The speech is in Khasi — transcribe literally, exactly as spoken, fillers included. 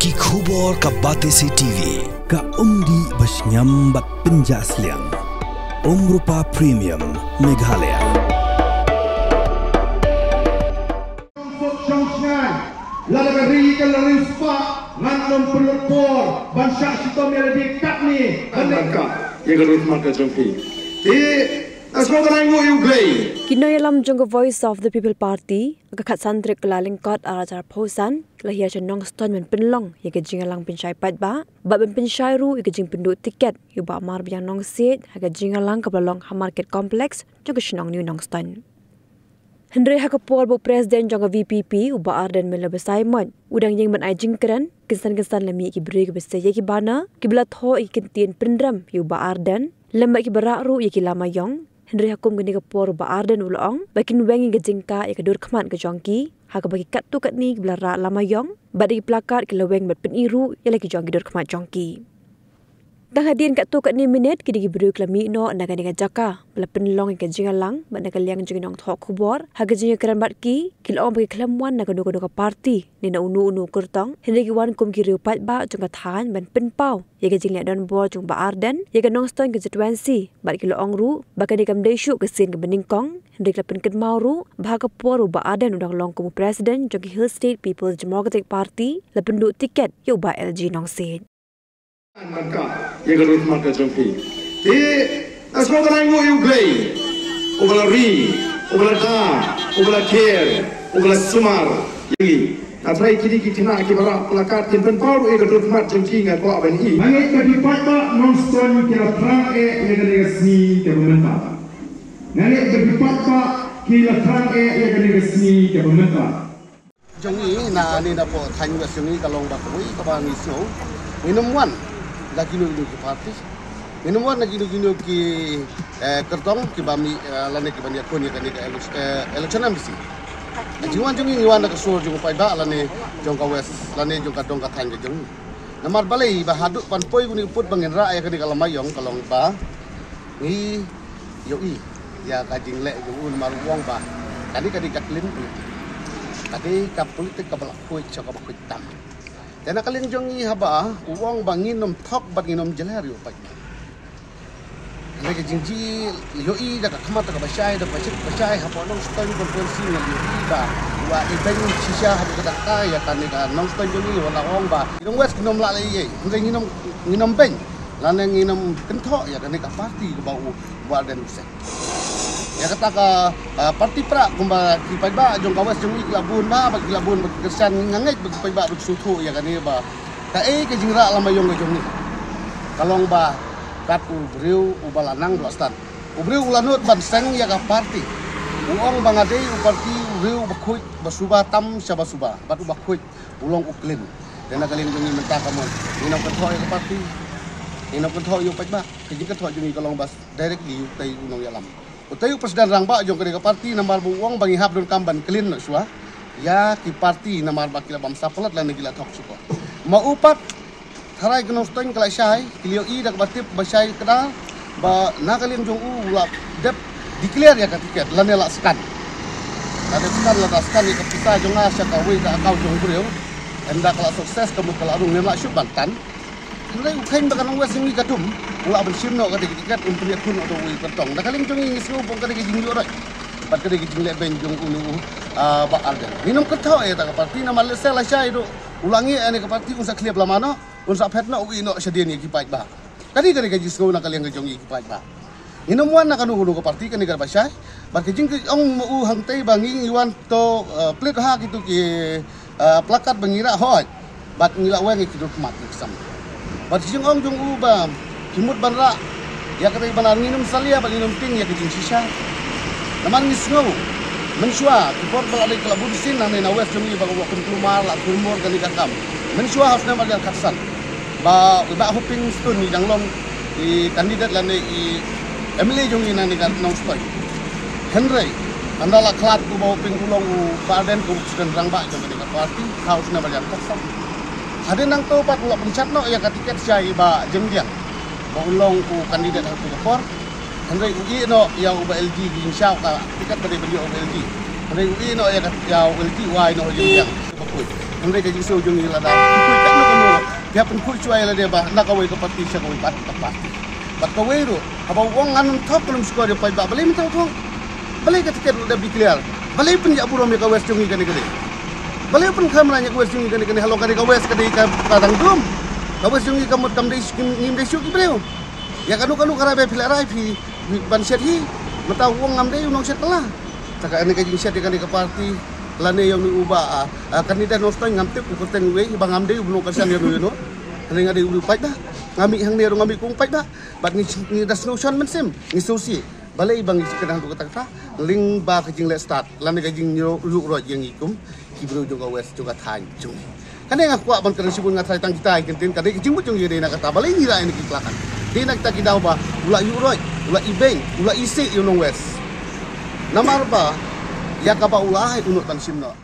Ki khubor ka Batesi T V. Ka umdih ba shngiam bad pynjah sliang. Umrupa Premium Meghalaya. Lada ka ri ka la ri spah, ngan ym pynlut por ban shah shitom ïa lade katne. Ban ka ïa ka dur khmat ka jong phi. Te, as ko ka nang ngu ïa u Blei. Ki nongïalam jong ka Voice of the People Party, ka khatsan tarik Kyllalyngkot arhajar arphew san, ki la hiar sha Nongstoiñ ban pynlong ïa ka jingïalang pynshai paidbah bad ban pynshai ruh ïa ka jingpynduh tiket ïa u Bah Marbiang Nongsiej ha ka jingïalang kaba long ha Market Complex jong ka shnong New Nongstoiñ. Hynrei ha ka por ba u President jong ka V P P, u Bah Ardent Miller Basaiawmoit, u dang ïeng ban ai jingkren, kynsan kynsan la mih ki briew kiba sei ïa ki banner, kiba la thoh ïa ki kyntien pynrem ïa u Bah Ardent, lem bad kiba rah ruh ïa ki lama ïong. Hynrei ha kum kane ka por u Bah Ardent u la ong ba kin weng ïa ka jingkah ïa ka dur khmat ka jong ki, ha kaba ki katto katne kiba la rah lama ïong bad ïa ki placard ki la weng bad pyni ruh ïa la ki jong ki dur khmat jong ki. Tang hadien katto katne minit, ki dei ki briew ki la mih noh na kane ka jaka ba la pynlong ïa ka jingïalang, bad na ka liang jong ki nongthoh khubor ha ka jingïakren bad ki, ki la ong ba ki khlem wan na kano kano ka party ne na uno uno u kyrtong, hynrei ki wan kum ki riew paidbah jong ka thaiñ ban pynpaw ïa ka jingleh donbor jong u Bah Ardent ïa ka Nongstoiñ constituency, bad ki la ong ruh ba kane kam dei shuh ka sien kaba nyngkong, hynrei ki la pynkynmaw ruh ba ha ka por u Bah Ardent u dang long kum u President jong ka Hill State People's Democratic Party, la pynduh tiket ïa u Bah L G Nongsiej. Ban ka ïa ka dur khmat ka jong phi. Te, as ko ka nang ngu ïa u Blei, uba la ri, uba la da, uba la ker, uba la sumar ïa ngi. Nga trai kine ki khynnah kiba rah placard kin pynpaw ruh ïa ka dur khmat jong ki, nga kwah ban i. Nga ngeit ba ki paidbah Nongstoiñ ki la thrang eh ïa kane ka sngi kaba mynta. Nga ngeit ba ki paidbah ki la thrang eh ïa kane ka sngi kaba mynta. Jong ngi na ne na poh thaiñ West jong ngi ka long ba kawei kaba ngi sngew. Ngin ym wan da kino kino ki party. Ngin ym wan da kino kino ki, eh, kyrtong kiba mih, eh, lane kiba ïakhun ïa kane ka elec-, eh, election M D C. Ka jingwan jong ngi, ngi wan da ka sur jong u paidbah lane jong ka West lane jong ka dong ka thaiñ ka jong ngi. Namar balei ba haduh ban poi kane ka pud ba ngin rah ïa kane ka lama ïong ka long ba ngi ïohi ïa ka jingleh jong u namar u ong ba kane ka dei ka klin politik. Ka dei ka politik kaba la khuid sha kaba khuid tam. Te na ka liang jong ngi haba u ong ba ngin ym thok bad ngin ym jler ïa u paidbah. Kane ka jingjia ïohi da ka khmat kaba shai, da kaba shit kaba shai hapoh Nongstoiñ constituency ngi ïohi ba u la ibeiñ shisha haduh katta katta ïa kane ka Nongstoiñ jong ngi, u la ong ba ki nong West kin ym lah leh ei ei, hynrei ngin ym, ngin ym beiñ lane ngin ym kynthoh ïa kane ka party kaba u Bah Ardent u seng. Ïa kata ka, ah, party prah kumba ki paidbah jong ka West jong ngi ki la bun ba, ba ki la bun ba ki kyrshan, nga ngeit ba ki paidbah ruh ki sngewthuh ïa kane ba kaei ka jingrah lama ïong ka jong ngi. Ka long ba kat u briew uba la nang ba la stad. U briew u la nud ban seng ïa ka party. U ong ba nga dei u party u briew uba khuid ba suba tam sha ba suba. Bad uba khuid u long u klin. Te na ka liang jong ngi mynta ka mon, ngin ym kynthoh ïa ka party. Ngin ym kynthoh ïa u paidbah. Ka jingkynthoh jong ngi ka long ba directly ïa utei u nongïalam, utei u president rangbah jong kane ka party, namar ba u ong ba ngi hap donkam ban klin noh shuwa ïa ki party namar ba ki la bam sapalat lane ki la thok shuwa. Ma u pat tharai ka Nongstoiñ ka la shai, ki la ïohi da kaba tip ba shai kdar, ba na ka liang jong u u la dep declare ïa ka ticket lane la scan. La dep scan, la da scan ïa ka pisa jong nga sha kawei ka account jong u briew. Ynda ka la success ka mut ka la rung, ngim lah shuh ban tan. Hynrei u kheiñ ba ka Nongwest jong ngi ka dum, u lah ban shim noh kata ka ticket, un pynïakhun noh da uwei u kyrtong. Na ka liang jong ngi ngi sngew ba kata ka jingïoh roi bad kata ka jingleh beiñ jong une u, ah, Bah Ardent. Ngin ym kynthoh ïa kata ka party namar lehse lashai ruh u la ngi ïa kane ka party un sa khlieh lama noh, un sa phet noh, u ïeh noh shadien ïa ki paidbah. Kane, kane ka jingsngew na ka liang ka jong ngi ki paidbah. Ngin ym wan na kano kano ka party, kane kaba shai. Bad ka jingong ma u hangtei ba ngi, ngi wan to, eh, plie ha kito ki, eh, placard ba ngi rah, hooid. Bad ngi la weng ïa ki dur khmat ngi, ki sam. Bad ka jingong jong u ba ki mut ban rah ïa kata ka banner, ngin ym salia bad ngin ym tieng ïa ka jingshisha. Namar ngi sngew mynshuwa ki por ba la dei ka la bun sien nangne na West jong ngi ba ka la pynkulmar, la kulmar kane ka kam. Mynshuwa ha u snem ar hajar khatsan ba i Bah Hoping Stone i dang long i candidate lane i M L A jong ngi nangne ka Nongstoiñ. Hynrei ynda la khlad u Bah Hoping u long u Bah Ardent kum u president rangbah jong kane ka party ha u snem ar hajar khatsan. Hadien nangto pat u la pynshad noh ïa ka ticket sha i Bah Jemdiang ba un long u candidate ha kata ka por. Hynrei u ïeh noh ïa u Bah L G, ki jingshisha ka ticket ka dei ban ïoh u Bah L G. Hynrei u ïeh noh ïa ka, ïa u L G, u ai noh u Jemdiang. Ba khuid. Hynrei ka jingsngew jong ngi lada ki khuid katno ka Ïa pynkhuid shuwa ïa lade ba na kawei ka party sha kawei pat ka party. Bad kawei ruh haba u ong ngan ym thok, ka lum shkor ïa u paidbah, balei mynta u thok? Balei ka tiket u la dep declare? Balei pynïaburom ïa ka West jong ngi kane ka dei? Balei u pynkhamran ïa ka West jong ngi kane ka dei? Halor ka dei ka West ka dei ka, ka dang dum. Ka West jong ngi ka mut kam dei, ngim dei shuh ki briew. Ïa kano kano ka rai ba phi la rai phi ban shet hi. Mynta u ong ngam dei u nongshet pala. Te kane ka jingshet ïa kane ka party lane ïa une u bah, ah, ah, candidate Nongshteiñ, ngam tip u kyrteng uwei, ba ngam dei u ba nongkyrshan ïa uno ïa uno. Hangne nga dei u paidbah. Nga mih hangne ruh nga mih kum paidbah. Bad ngi, ngi da sngewshon mynsiem, ngi sngewsih. Balei ba ngi kynhun ruh kata kata? Lyngba ka jingleh stad lane ka jingïuhroit ïa ngi kum ki briew jong ka West, jong ka thaiñ jong ngi. Kane nga kwah ban kren shibun, nga tharai tang kita ki kyntien, ka dei ka jingmut jong ngi, dei na kata balei ngi la ïa ki khlakan. Dei na kita ki daw ba u la ïuhroit, u la ibeiñ, u la isih ïa u nong West. Namar ba ïa kaba u la ai u nud ban shim noh.